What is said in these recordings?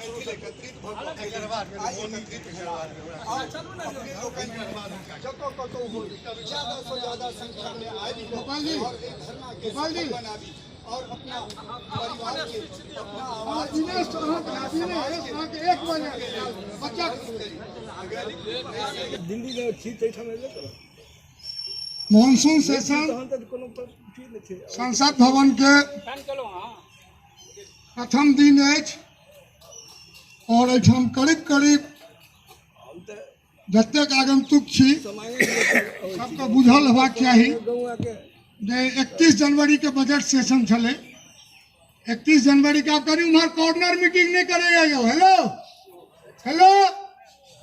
मैथिल एकत्रित भऽ कऽ आइ एकत्रित भेलाह। और अपने लोकनि जतऽ कतहु होइ ज्यादा से ज्यादा संख्या में आबि कऽ और एहि धरना के सफल बनाबी और अपना परिवार के अपना आवाज एक बजे बच्चा दिल्ली मे छी ताहिठाम एबे करब। मानसून सेशन तहन तऽ कोनो अथी नहि छै। संसद भवन के प्रथम दिन अछि और एहिठाम करीब करीब हम तऽ जतेक आगंतुक छी समाये सबके बुझल हेबाक चाही गौआके जे 31 जनवरी के बजट सेशन छलै। 31 जनवरी के आप करी उम्हर कॉर्नर मीटिंग नहीं करेगा यो। हेलो हेलो,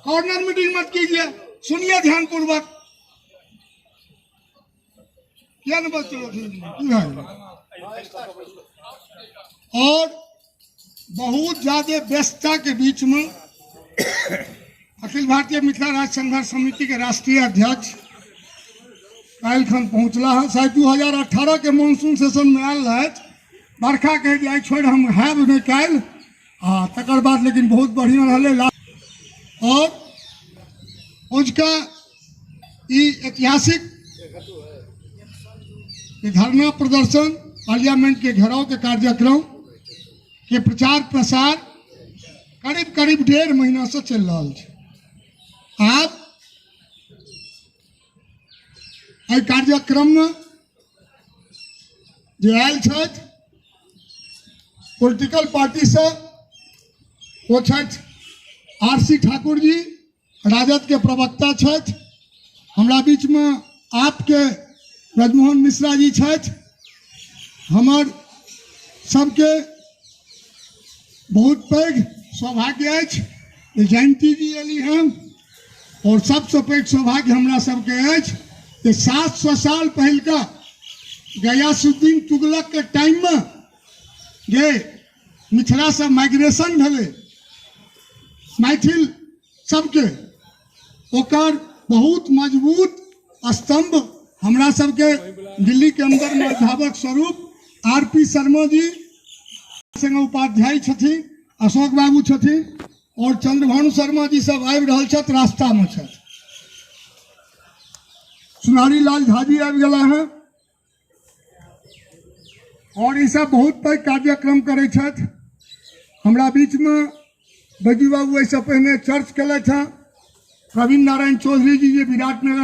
कॉर्नर मीटिंग मत कीजिए, सुनिए ध्यानपूर्वक। किया न बस की भए गेलै? और बहुत ज्यादा व्यस्तता के बीच में अखिल भारतीय मिथिला राज्य संघर्ष समिति के राष्ट्रीय अध्यक्ष काल्हिखन पहुँचला हँ। शायद 2018 के मानसून सेशन में आयल रहथि। बरखा कहे जे आइ छोड़ि हम हैब नहि काल्हि, आ तकर बाद लेकिन बहुत बढ़िआँ रहलै। और अजुका ई ऐतिहासिक धरना प्रदर्शन पार्लियामेंट के घेराव के कार्यक्रम के प्रचार प्रसार करीब करीब 1.5 महीना से चल रहा है। आब एहि कार्यक्रम में जे आयल छथि पॉलिटिकल पार्टी से ओ छथि आर सी ठाकुर जी, राजद के प्रवक्ता छथि। हमरा बीच में आपके ब्रजमोहन मिश्रा जी छथि। हमर सबके बहुत पैघ सौभाग्य अछि जे जयंती जी अयली हँ। और सबसे पैघ सौभाग्य हमरा सबके अछि जे 700 साल पहिलका गयासुद्दीन तुगलक के टाइम में जे मिथिला से माइग्रेशन भेलै मैथिल सबके, ओकर बहुत मजबूत स्तंभ हमरा सबके दिल्ली के अंदर में अभिभावक स्वरूप आर पी शर्मा जी संगे उपाध्याय छथिन, अशोक बाबू छथिन और चंद्रभानु शर्मा जी सब आबि रहल छथि, रास्ता में छथि। सुनारी लाल झा जी आबि गेला हँ और ई सब बहुत पैघ कार्यक्रम करै छथि। हमरा बीच में बैजू बाबू एहिसँ पहिने चर्च केलथि हँ। प्रवीण नारायण चौधरी जी जे विराटनगर